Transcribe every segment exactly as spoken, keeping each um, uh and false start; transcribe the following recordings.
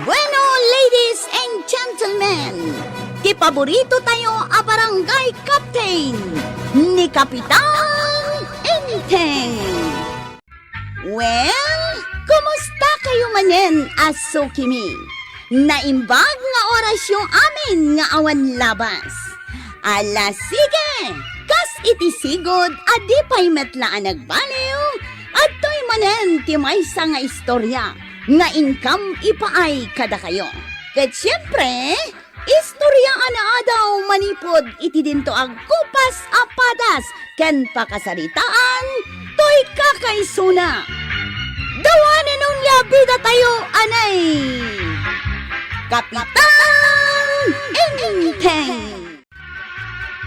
Bueno, ladies and gentlemen, ti paborito tayo a barangay captain, ni Kapitan Enteng. Well, kumusta kayo manen a sukimi? Naimbag nga orasyo amin nga awan labas. Ala, sige! Kas iti sigud a di pay met la a nagbaliw, adtoy manen ti maysa nga istorya nga inkam ipaay kadakayo. Ket siempre, istorya a naadaw manipud iti dinto a kupas a padas ken pakasaritaan toy kakaisuna. Dawanen onia bidatayo, anay! Kapitan Enteng!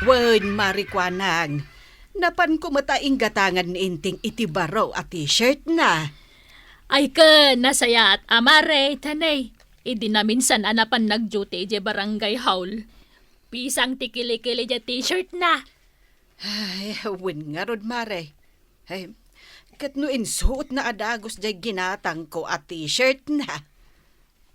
Wen, Mari Kuanang, napanko met a inggatangan ni Enteng iti baro a t-shirt na. Ay ken, nasayaat a Mari, tanay. Idi naminsan a napan nag-duty idiay barangay hall, pisang ti kilikili idiay t-shirt na. Ay, wen ngarud, Mari. Ay, ket no insuot na a dagus diay ginatangko a t-shirt na.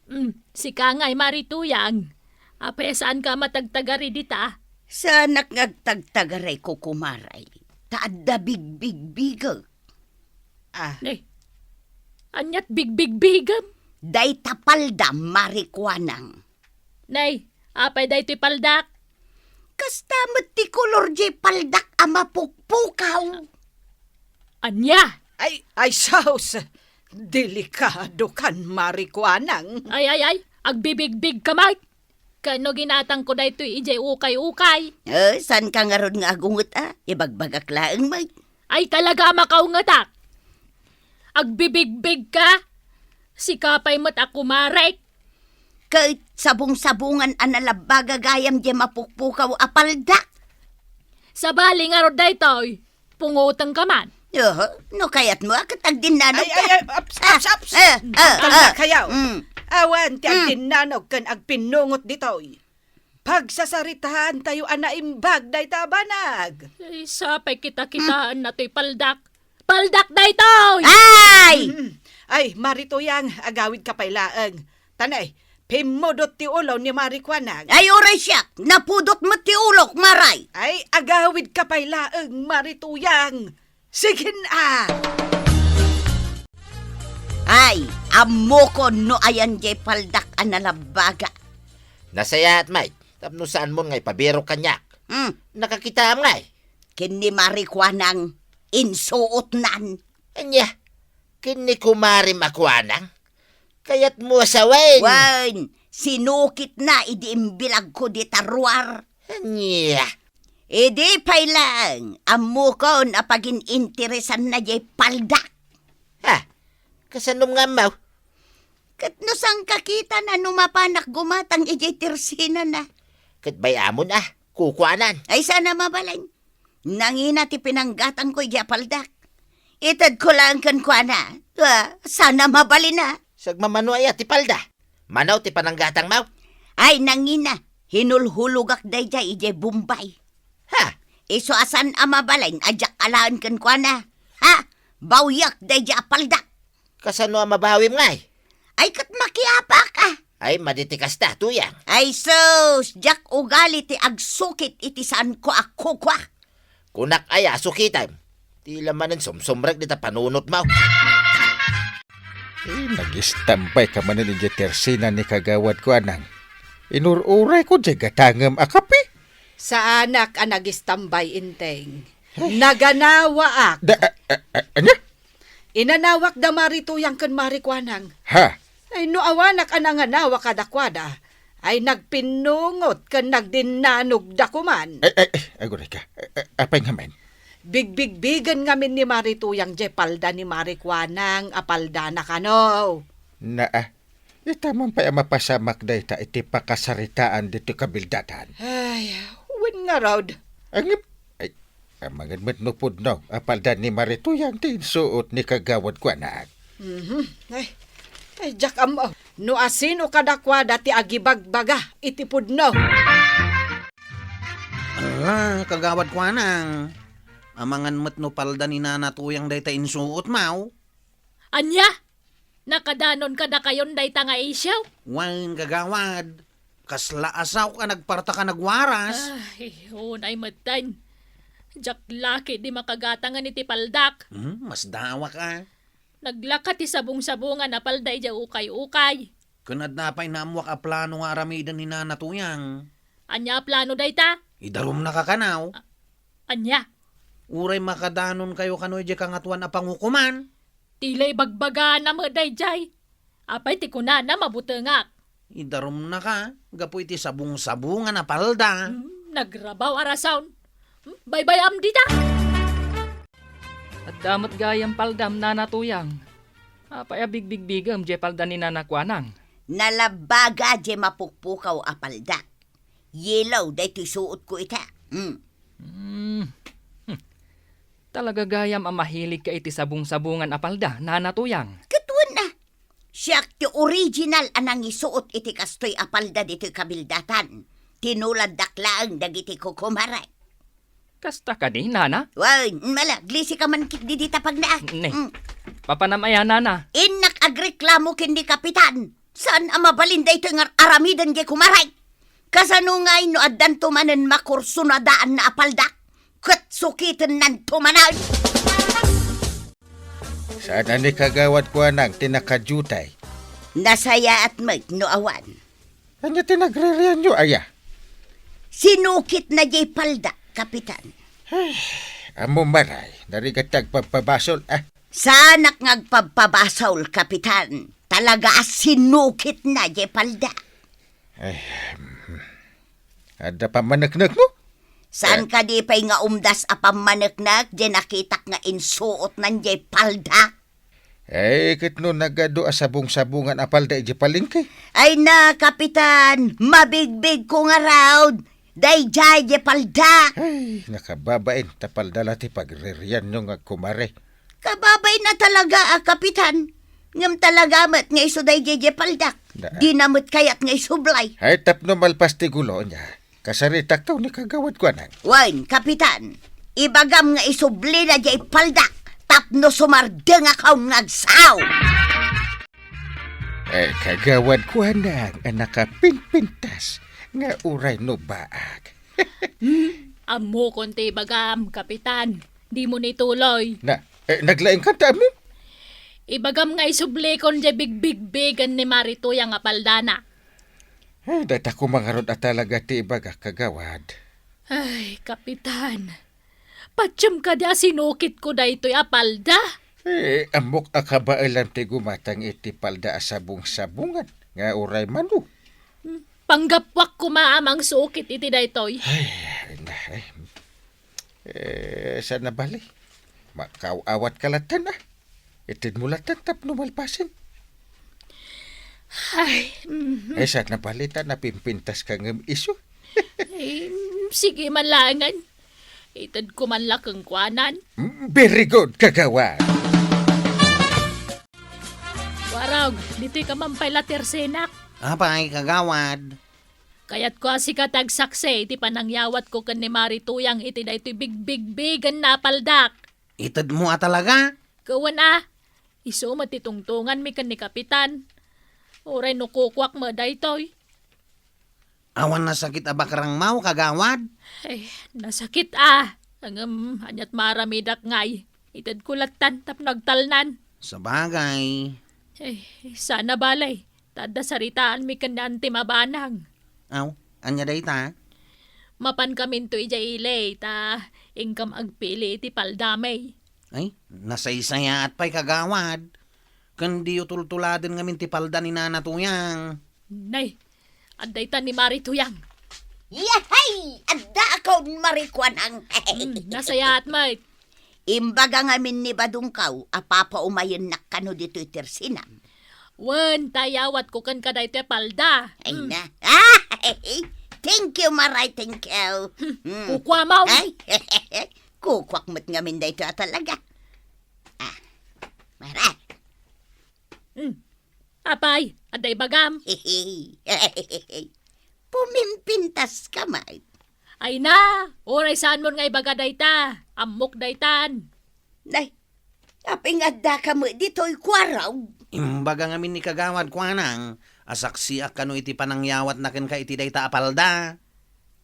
Mm, sika ngay, Mari Tuyang. Apay saanka a matagtagari dita? Saanak nga agtagtagari, kukumaray. Ta adda bigbigbigek. Ah. Nay, aniat bigbigbigem? Dayta palda, Mari Kuanang. Nay, apay daytoy paldak? Kasta met ti kolor diay paldak a mapukpukaw. Ania? Ay, ay, sus! Delikadokan, Mari Kuanang. Ay, ay, ay, agbibigbigka met. Ken no ginatangko daytoy idiay ukay-ukay. Eh, saanka ngarud nga agunget a? Ibagbagak laeng met. Ay, talaga a makaungetak. Agbibigbigka? Sika pay met a kumarek. Ket sabong-sabongan a nalabbaga gayam diay mapukpukaw a paldak. Sabali ngarud daytoy, pungotengka man. Oho, no kayatmo a ket agdinnanogka. Ay, ay, ay, aps, aps, aps. Ah, ah, ah, ah. Kayaw. Mm. Awan ti agdinnanong ken agpinnungot ditoy. Pagsasaritaantayo a naimbag dayta a banag. Ay, sapay kita-kitaenna toy paldak. Paldak daytoy! Ay! Mm. Ay, Mari Tuyang, agawidka pay laeng. Tanay, pimmudot ti ulo ni Mari Kuanang. Ay, uray siak, napudot met ti ulok, Maray. Ay, agawidka pay laeng, Mari Tuyang. Sige na! Ay, ammokon no ayan diay paldak a nalabbaga. Nasayaat, Mike, tapno saanmon nga ipabirok kaniak. Hmm. Nakakitaam ngay? Ken ni Mari Kuanang, insuotnan. Ania? Ken ni Kumari Makuanang? Kayatmo a sawen? Wen, sinukitna idi imbilagko dita ruar. Ania? Idi pay laeng, ammokon a pagin-interesanna diay paldak. Ha? Kasanom nga ammo? Ket no sangkakitana no mapanak gumatang idiay tersinana. Ket bay-amon a, kukuanan. Ay, saan a mabalin. Nangina ti pinanggatangko idiay paldak. Itedko laeng kenkuana. Ah, saan a mabalin a. Sagmamano aya ti palda? Mano ti pananggatangmo? Ay, nangina, hinulhulogak daydiay idiay Bombay. Ha? Isu a saan a mabalin a diak alaen kenkuana. Ha? Bawiak daydiay a paldak. Kasano a mabawim ngay? Ay, ket makiapak a. Ay, madi ti kasta, Tuyang. Ay, sus, diak ugali ti agsukit iti saanko a kukua. Kunak aya a sukitem? Ti la manen sumsumrek dita panunotmo. Eh, nagistambay ka manen idiay tersina ni Kagawad Kuanang. Inur-urayko diay gatangem a kape. Saanak a nagistambay, Enteng. Naganawaak. Da, a, a, a, ania? Inanawak da Mari Tuyang ken Mari Kuanang. Ha? Ay, no awanak a nanganawa kadakuada, ay nagpinnungot ken nagdinnanogda koman. Ay, ay, ay, aguray ka. A, a, apay ngamin? Bigbigbigen ngamin ni Mari Tuyang diay palda ni Mari Kuanang a paldana kano. Naa, ita man pay a mapasamak dayta iti pakasaritaan ditoy kabildatan. Ay, wen ngarud. Angep, ay, amangan met no pudno a palda ni Mari Tuyang ti insuot ni Kagawad Kuanang. Mhm. Ay, ay, diak ammo no asino kadakuada ti agibagbaga iti pudno. Ala, Kagawad Kuanang. Amangan met no palda ni Nana Tuyang dayta insuotmo. Ania? Nakadanon kadakayon dayta nga isyu? Wen, kagawad. Kasla asaok a nagpartak a nagwaras. Ay, unay metten. Diak la ketdi makagatangen iti paldak. Hmm, masdaawak a. Naglaka ti sabong-sabongan a palda idiay ukay-ukay. Ken adda pay naammoak a plano nga aramiden ni Nana Tuyang. Ania a plano dayta? Idarumnaka kano. A-, ania? Uray makadanonkayo kano idiay Kangatoan a Pangukoman. Ti la ibagbagana met daydiay. Apay ti kunana, mabutengak? Idarumnaka gapu iti sabong-sabongan a palda. Hmm, nagrabaw a rason. Hmm, baybay-am dita. Adda met gayam paldam, Nana Tuyang. Apay a bigbigbigem diay palda ni Nana Kuanang? Nalabaga diay mapukpukaw a palda. Yellow daytoy suotko ita. Hmm. Hmm. Hmm. Talaga gayam a mahiligka iti sabong-sabongan a palda, Nana Tuyang. Ket wen a, siak ti original a nangisuot iti kastoy a palda ditoy kabildatan. Tinuladdak laeng dagiti kukumarek. Kasta kadi, Nana? Wen, mala, glisi ka man ketdi dita pagnaak. Ne. Mm. Papanam aya, Nana? Innak agreklamo ken ni Kapitan. Saan a mabalin daytoy nga aramiden diay kumarek? Kasano ngay no addanto manen makursunadaanna a palda? Ket sukitennanto manen. Saan a ni Kagawad Kuanang ti nakadiutay? Nasayaat met no awan. Ania ti nagririanyo aya? Sinukitna diay palda, Kapitan. Ay, ammom maray, narigat ti agpabpabasol, a. Saanak nga agpabpabasol, Kapitan. Talaga a sinukitna diay palda. Ay, hmm. Adda pammaneknekmo? Saan kadi pay nga umdas a pammaneknek diay nakitak nga insuotnan diay palda? Ay, ket no nagadu a sabong-sabongan a palda idiay palengke? Ay na, Kapitan, mabigbigko ngarud. Daydiay diay palda. Ay, nakababain, ta palda la ti pagririanyo nga kumare. Kababain a talaga a, Kapitan. Ngem talaga met nga isu daydiay diay paldak. Da. Dina met kayat nga isublay. Ay, tapno malpas ti gulo, nia. Kasaritakto ni Kagawad Kuanang. Wen, Kapitan, ibagam nga isublina diay paldak tapno sumardengakon nga agsao. Eh, Kagawad Kuanang a nakapinpintas nga uray no baak. Hmm, ammokon ti ibagam, Kapitan. Dimo ni tuloy. Na, eh, naglaingkan ta ammo? Ibagam nga isublikon diay bigbigbigen ni Mari Tuyang a paldana. Eh, dayta koma ngarud a talaga ti ibagak, Kagawad. Ay, Kapitan. Patiem kadi a sinukitko daytoy a palda? Eh, ammok a kabaelam ti gumatang iti palda a sabong-sabongan nga uray mano. Hmm, panggapuak koma a mangsukit iti daytoy. Ay, ay, na, ay. Eh, saan a bali? Makaaw-awat ka lattan, a. Itedmo lattan tapno malpasen. Ay, mhm. Eh, saan a bali ta napimpintas ka ngem isu? Eh, sige man laengen. Itedko man la kenkuanan. Mm, very good, Kagawad. Warog, ditoy ka man pay la, Tersenak. Apay, Kagawad? Kayatko a sika ti agsaksi iti panangyawatko ken ni Mari Tuyang iti daytoy bigbigbigen a paldak. Itedmo a talaga? Wen a, isu met ti tungtonganmi ken ni Kapitan. Uray no kukuak met daytoy. Awan nasakit a bakrangmo, Kagawad? Ay, nasakit a. Ngem, aniat maaramidak ngay? Itedko lattan tapno agtalnan. Sabagay. Ay, saan a bali. Ta adda saritaanmi ken ni Anti Mabanang. Aw, ania dayta? Mapankaminto idiay ili, ta inkam agpili iti paldami. Ay, nasaysayaat pay, Kagawad. Ken diyo tultuladen ngamin ti palda ni Nana Tuyang. Nay, adda ita ni Mari Tuyang. Yahay! Adda ako, Mari Kuanang. Hmm, nasayaat met. Imbaga ngamin ni Badongkaw a papaumayennak kano ditoy Tersinam. Wen, ta ayawatko kenka daytoy a palda. Ay na. Thank you, Maray, thank you. Hmm, kukuam. Ay, kukuak met ngamin daytoy a talaga. Ah, Maray. Hmm. Apay, adda ibagam? Pumimpintas ka met. Ay na, uray saanmon nga ibaga dayta. Ammok daytan. Nay, Apay nga addaka met ditoy, Kuarog? Imbaga ngamin ni Kagawad Kuanang a saksiak kano iti panangyawatna kenka iti dayta a palda.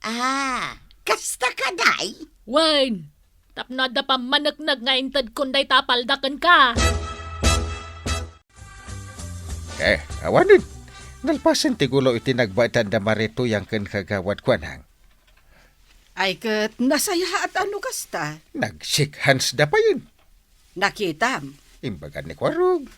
Ah, kasta kadi? Wen, tapno adda pammaneknek nga intedkon dayta a palda kenka. Eh, awanen. Nalpasen ti gulo iti nagbaetan da Mari Tuyang ken Kagawad Kuanang. Ay, ket nasayaat a no kasta. Nag-shake hands da payen. Nakitam? Imbagan ni Kuarog.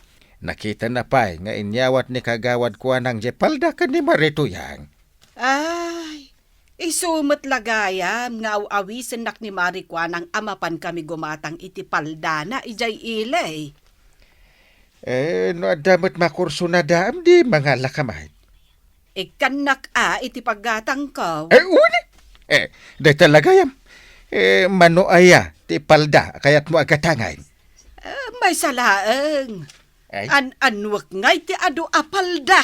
Nakitana pay nga inyawat ni Kagawad Kuanang diay palda ken ni Mari Tuyang. Ay, isu met la gayam nga aw-awisennak ni Mari Kuanang a mapankami gumatang iti paldana idiay ili. Eh, no adda met makursona dayta, di mangalaka met. Ikkannak a iti paggatangko. Eh, wen. Eh, dayta la gayam. Eh, mano aya ti palda a kayatmo a gatangen? Eh, maysa laeng. Ay. An-annuek ngay ti adu a palda.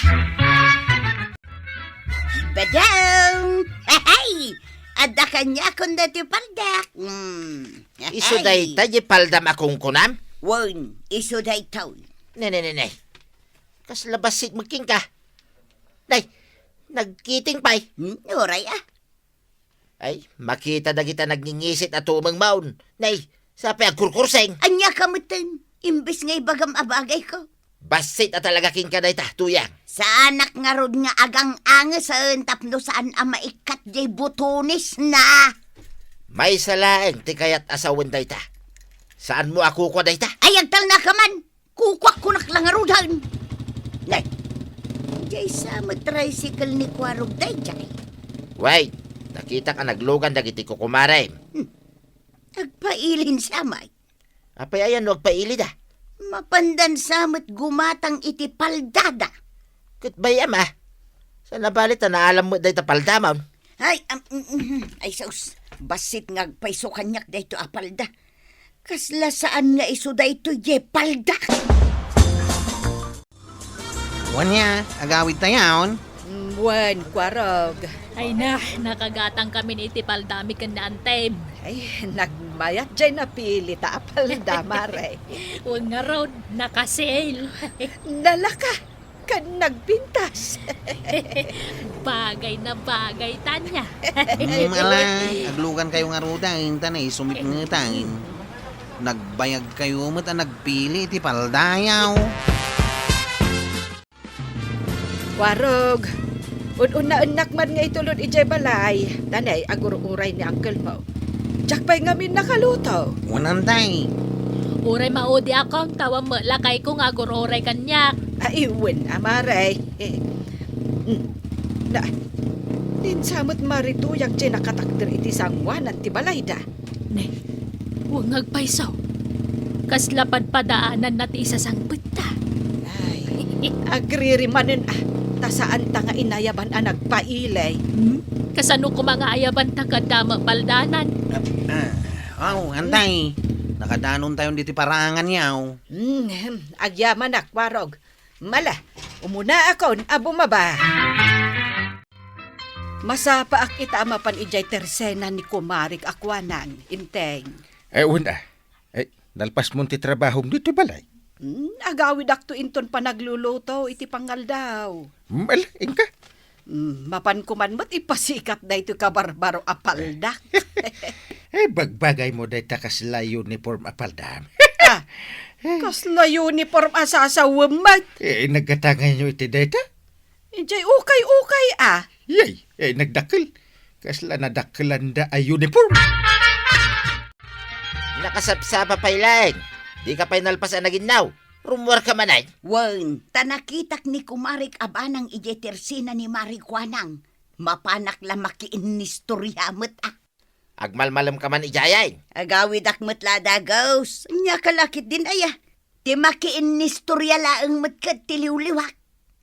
Badang! Hey! Adda kaniakon daytoy paldak. Hmm. Isu dayta diay paldam a kunkunam? Wen, isu daytoy. Ne, ne, ne, ne. Kasla bassit met kenka. Nay, nagkiting pay. Hmm, uray, ah. Ay, makita dagita nagngingisit a tumengmon. Nay, sapay agkurkurseng. Ania ka metten? Imbes nga ibagam a bagayko. Bassit a talaga kenka dayta, Tuyang. Saanak ngarud nga agang-angesen tapno saan a maikkat diay botonesna. Maysa laeng ti kayat a sawen dayta. Saanmo a kukua dayta? Ay, agtalna ka man! Kukuak kunak la ngaruden. Nay, diay sa met tricycle ni Kuarog daydiay? Way, nakitak a naglugan dagiti kukumarem. Hmm. Agpailin sa met. Apay aya no agpailida? Mapandan sa met gumatang iti paldada. Ket bay-am a. Saan a bali ta naalam met dayta paldamon. Ay, am, mm, mm, ay sus, bassit nga agpayso kaniak daytoy a palda. Kasla saan nga isu daytoy diay palda. Wen, agawidtayon. Mm, wen, Kuarog. Ay na, nakagatangkami iti paldami ken ni Antem. Ay, nagmayat diay napilita a palda, Mare. Wen ngarud, naka-sale. Nalaka, ken nagpintas. Bagay na bagay, Tanya. Mm, ala, aglugankayo ngaruden, ta naisumipngetan. Nagbayagkayo met a nagpili iti paldayo. Kuarog, un-unnaennak man nga itulod idiay balay, ta nay agur-uray ni uncle mo. Diak pay ngamin nakaluto. Wen, Antem. Uray maudi a kom, ta awan met lakayko nga agur-uray kaniak. Ay, wen a, Mare. Hmm. Na, dinsa met Mari Tuyang diay nakatakder iti sangoanan ti balayda. Ne, wen nga agpayso. Kasla padpadaananna ti isasangpetta. Ay, agririmanen a, ta saanta nga inayaban a nagpaili. Hmm? Kasano koma nga ayabanta ket adda met paldanan? Ah, ah, aw, Antem. Nakadanontayon ditoy paraangan, yaw. Hmm, agyamanak, Kuarog. Mala, umunaakon a bumaba. Masapaak ita a mapan idiay tersena ni kumarik a kuanan, Inteng. Eh, wen a. Eh, nalpasmon ti trabahom ditoy balay? Hmm, agawidakto inton panagluluto iti pangaldaw. Hmm, ala, inka. Hmm, mapan koman met ipasikat daytoy kabarbaro a paldak. Eh, bagbagaymo dayta kasla uniform a paldam. Ah, kasla uniform a sasawem met. Eh, naggatanganyo iti dayta? Idiay ukay-ukay a. Yay, eh, nagdakkel. Kasla nadakkelanda a uniform. Nakasapsapa pay laeng. Dika pay nalpas a naginnaw. Rummuarka manen? Wen, ta nakitak ni kumarik a banang idiay tersena ni Mari Kuanang. Mapanak la makiinnistoria met a. Agmalmalemka man idiay. Agawidak met la dagus. Ania ka la ketdin aya? Ti makiinnistoria laeng met ket ti liwliwak.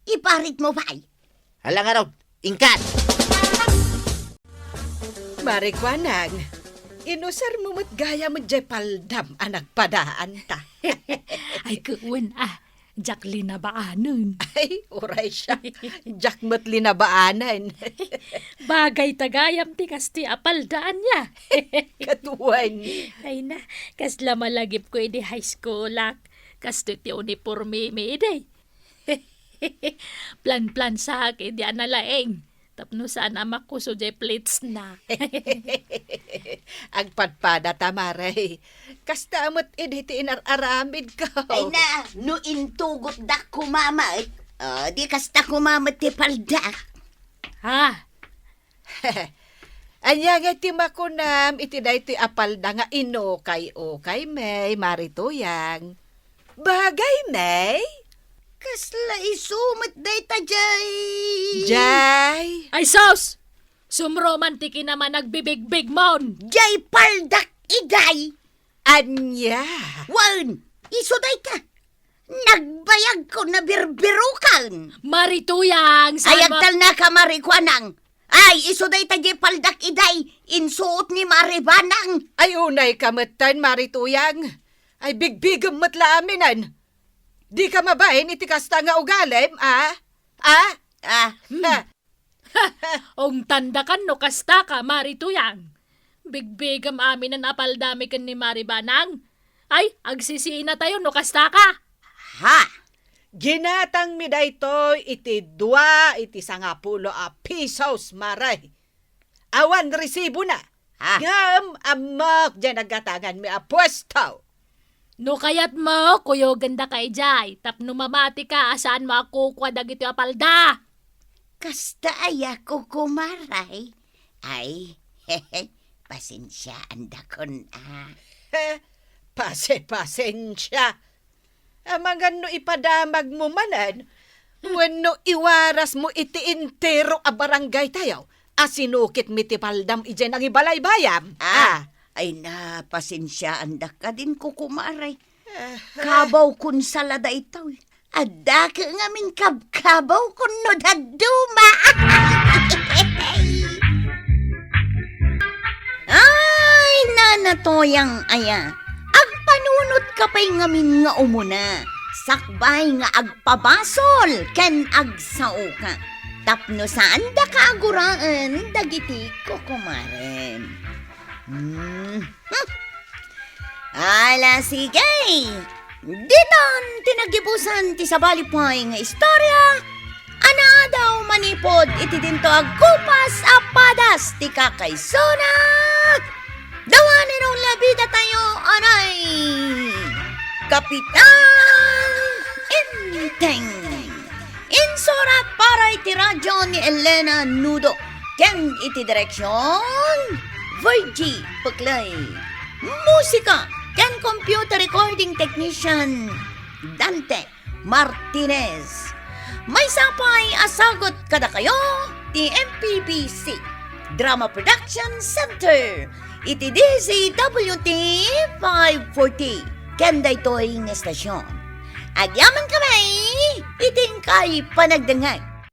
Iparitmo pay. Hala ngarud, inkan! Mari Kuanang, inusarmo met gayam diay paldam a nagpadaanta. Ay, ket wen a. Diak linabaanen. Ay, uray siak. Diak met linabaanen. Bagay ta gayam ti kastoy a palda ania. Katuan. Ay na, kasla malagipko idi high schoolak. Kastoy ti unipormemi idi. Planplansaak idi a nalaing. Tapno saan a makuso jay pleatsna. Agpadpadata, Mare. Kasta met idi ti inar-aramidko. Ay na, no intugotdak koma met, o, di kasta koma met ti paldak. Ha? Ania ngay ti makunam iti daytoy a palda nga inukay-ukaymi, Mare Tuyang? Bagaymi? Kasla isu met dayta jay. Jay. Ay sus! Sumro man ti kinamanagbibigmon. Jay paldak iday. Ania? Wen, isu dayta. Nagbayagko nabirbirukan. Mare Tuyang, saan mo? Ay, agtalnaka, Mare Kuanang. Ay, isu dayta jay paldak iday, insuot ni Mare Banang. Ay, unayka metten, Mare Tuyang. Ay, bigbigem met la aminen. Dika mabain iti kasta nga ugalim, a? A? A? Hmm. Ha. Ungtandakan no kastaka, Mare Tuyang. Bigbigem aminen a paldami ken ni Mare Banang. Ay, agsisiinatayo no kastaka. Ha? Ginatangmi daytoy iti dua iti sangapulo a pisos, Mare. Awan resibona. Ha? Ngem ammok jay nagatanganmi a puesto. No kayatmo, kuyogenda ka idiay, tapno mamatika a saanmo a kukua dagitoy a palda. Kasta aya, kukumaray? Ay, pasensiaandakon a. Pase-pasensia. Amangan no ipadamagmo manen, wenno iwarasmo iti entero a barangaytayo a sinukitmi ti paldam idiay nangibalaybayam. Ah, ah. Ay na, pasensiaandak kadin, kukumaray. Ah. Kabawkon sa la daytoy. Adda ka ngamin kabkabaw kun no dadduma. Ay, Nana Toyang aya, agpanunotka pay ngamin nga umuna, sakbay nga agpabasol ken agsaoka, tapno saandaka a guraen dagiti kukumarem. Hmm. Hmm. Ala, sige. Ditan ti nagibusan ti sabali pay nga istorya a naadaw manipud iti dinto agkupas a padas ti kakaisuna. Dawanen no labida tayo, anay, Kapitan Enteng. Insurat para iti radyo ni Elena Nudo ken iti direksion, Virgie Peclay. Musika ken computer recording technician, Dante Martinez. Maysa pay a sagut kadakayo ti M P B C Drama Production Center iti D Z W T five forty ken daytoy nga estasion. Agyamankami iti inkay panagdengngeg.